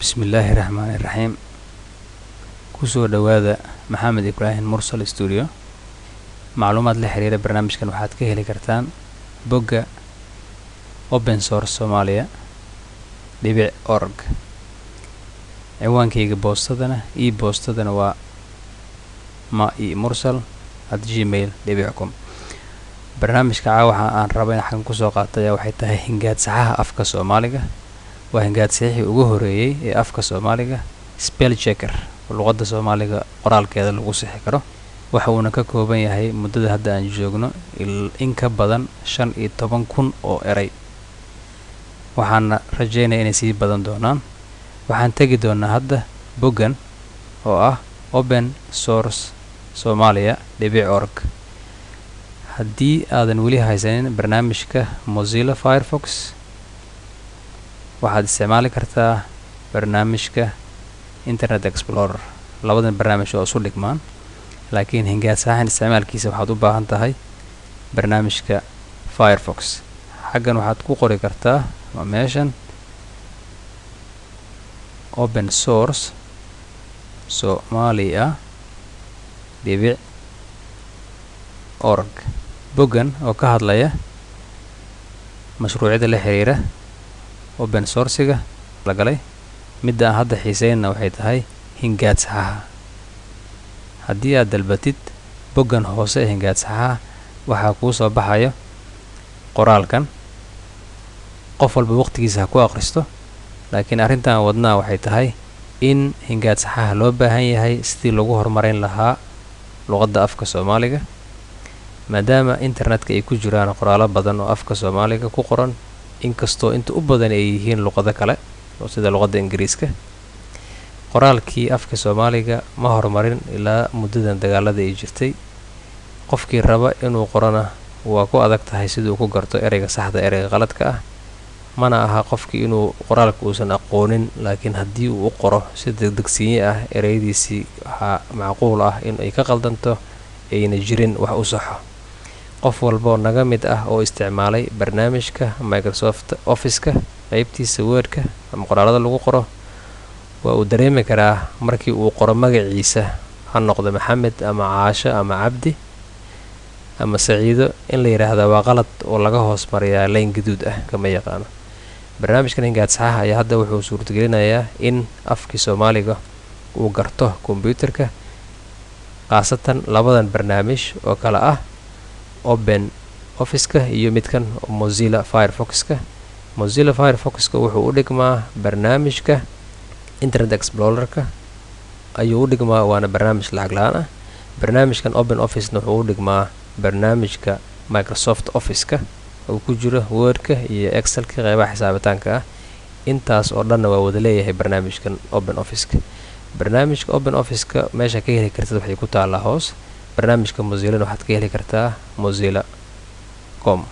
Bismillaahi Raxmaani Raxiim. Kusoo dhowaada Maxamed Ibraahim Mursal Studio. Macluumaad la xiriira barnaamijkan waxaad ka heli kartaan bogga opensourcesomalia.org. Ciwaankayga boostadana e boostadana waa ma i mursal@gmail.com. Barnaamijka caawa waxa aan raba in xaggan kusoo qaataya waxay tahay hingaad saxaha afka Soomaaliga. Waa hingaad saxii ugu horeeyey ee afka Soomaaliga, spell checker, luqadda Soomaaliga qoraalkeeda lagu sixi karo. Waxa uuna ka kooban yahay muddada hadda aan joogno in ka badan 15,000 oo eray, waxaana rajeynaya inay sii badan doonaan. Waxaan tegi doonaa hadda boggan oo ah opensourcesomalia.org. Haddii aadan weli haysanin barnaamijka Mozilla Firefox, waxaad isticmaali kartaa barnaamijka Internet Explorer. Labadan barnaamij waa isu dhigmaan, laakiin hingaad saxan isticmaalkiisa waxaad u baahan tahay barnaamijka Firefox. Xaggan waxaad ku qori kartaa, waa meeshan, opensourcesomalia.org, boggan oo ka hadlaya mashruucyada la xiriira open source-iga la galay. Midda aan hadda xiiseynna waxay tahay hingaad saxaha. Haddii aad dalbatid boggan hoose ee hingaad saxaha, waxaa kuu soo baxayo qoraalkan. Qof walba waqtigiisa ha ku akhristo, laakiin arrintan wadnaa waxay tahay in hingaad saxaha loo baahan yahay sidii lagu horumarin lahaa luqadda afka Soomaaliga, maadaama internetka ay ku jiraan qoraallo badan oo afka Soomaaliga ku qoran, inkastoo inta u badan ay yihiin luqado kale oo sida luqadda Ingiriiska. Qoraalkii afka Soomaaliga ma horumarin ilaa muddadan dagaalada ay jirtay. Qofkii raba inuu qorona waa ku adag tahay siduu ku garto ereyga saxda, ereyga qaladka ah. Mana aha qofkii inuu qoraalka uusan aqoonin, laakiin haddii uu u qoro si degdegsiinye ah, ereyadiisii waxaa macquul ah in ay ka qaldanto, ayna jirin wax u saxo. Qof walboo naga mid ah oo isticmaalay barnaamijka Microsoft Office-ka qeybtiisa Word-ka ama qoraalada lagu qoro waa uu dareemi karaa markii uu qoro magaciisa, ha noqdo Maxamed ama Caasho ama Cabdi ama Saciido, in la yidhaahda waa qalad oo laga hoos mariyaa layn gaduud ah. Kama yaqaano. Barnaamijkan hingaad saxaha ayaa hadda wuxuu suurtagelinayaa in afkii Soomaaliga uu garto kombyuutarka, khaasatan labadan barnaamij oo kale ah Open Office-ka iyo midkan Mozilla Firefox-ka. Mozilla Firefox-ka wuxuu u dhigmaa barnaamijka Internet Explorer-ka ayuu u dhigmaa, waana barnaamij lacag la-aan ah. Barnaamijkan Open Office-na wuxuu u dhigmaa barnaamijka Microsoft Office-ka oo ku jiro Word-ka iyo Excel-ka, qeybaha xisaabitaanka ah. Intaas oo dhanna waa wada leeyahay barnaamijkan Open Office-ka. Barnaamijka Open Office-ka meesha ka heli kartid waxay ku taallaa hoos. Barnaamijka Mozillana waxaad ka heli kartaa mozilla.com.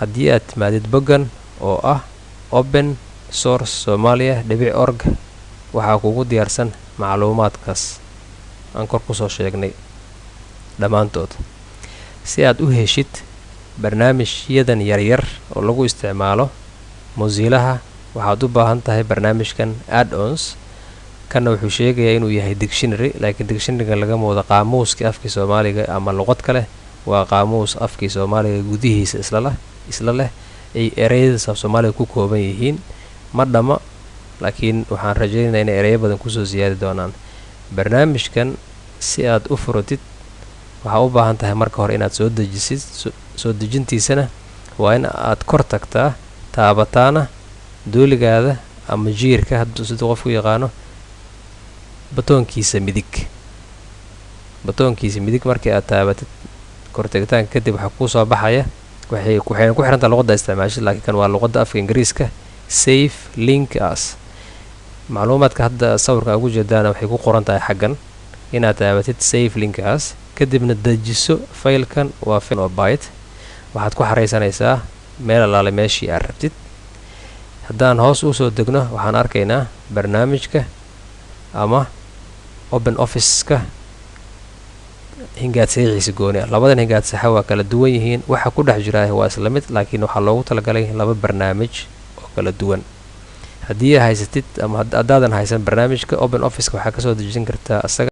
Haddii aad timaadid boggan oo ah opensourcesomalia.org, waxaa kugu diyaarsan macluumaadkaas aan kor kusoo sheegnay dhammaantood. Si aad u heshid barnaamijyadan yaryar oo lagu isticmaalo Mozillaha, waxaad u baahan tahay barnaamijkan add-ons. Kana wuxuu sheegayaa inuu yahay dictionary, laakiin dictionaryga lagama wado qaamuuskii afkii Soomaaliga ama luqad kale. Waa qaamuus afkii Soomaaliga gudihiisa isla leh ay ereyadiisa af Soomaaliga ku kooban yihiin. Ma dhama, laakiin waxaan rajaynayaa inay ereyo badan kusoo siyaadi doonaan. Barnaamijkan si aad u furatid, waxaa u baahan tahay marka hore inaad soo dejisid. Soo dejintiisana waa in aad kor tagtaa, taabataana dooligaada ama jiirka hadduu siduu qofku yaqaano batoonkiisa midig. Batoonkiisa midig markii aad taabatid kortegitaanka kadib, waxaa kuu soo baxaya, waxayna ku xirantaha luqadda isticmaashid, laakiin kan waa luqadda afka Ingiriiska, save link as. Macluumaadka hadda sawirka ugu jeedaana waxay ku qoran tahay xaggan inaad taabatid save link as, kadibna dejiso faylkan. Waa file oo byte, waxaad ku xareysanaysaa meel allaale meeshii aad rabtid. Haddaan hoos usoo degno, waxaan arkaynaa barnaamijka ama Open Office-ka hingaad saxiixiisa gooni ah. Labadan hingaad saxa waa kala duwan yihiin, waxa ku dhex jira waa isla mid, laakiin waxaa loogu talagalay laba barnaamij oo kala duwan. Haddii aad haysatid ama haddaadan haysan barnaamijka Open Officeka, waxaa kasoo dejisan kartaa asaga.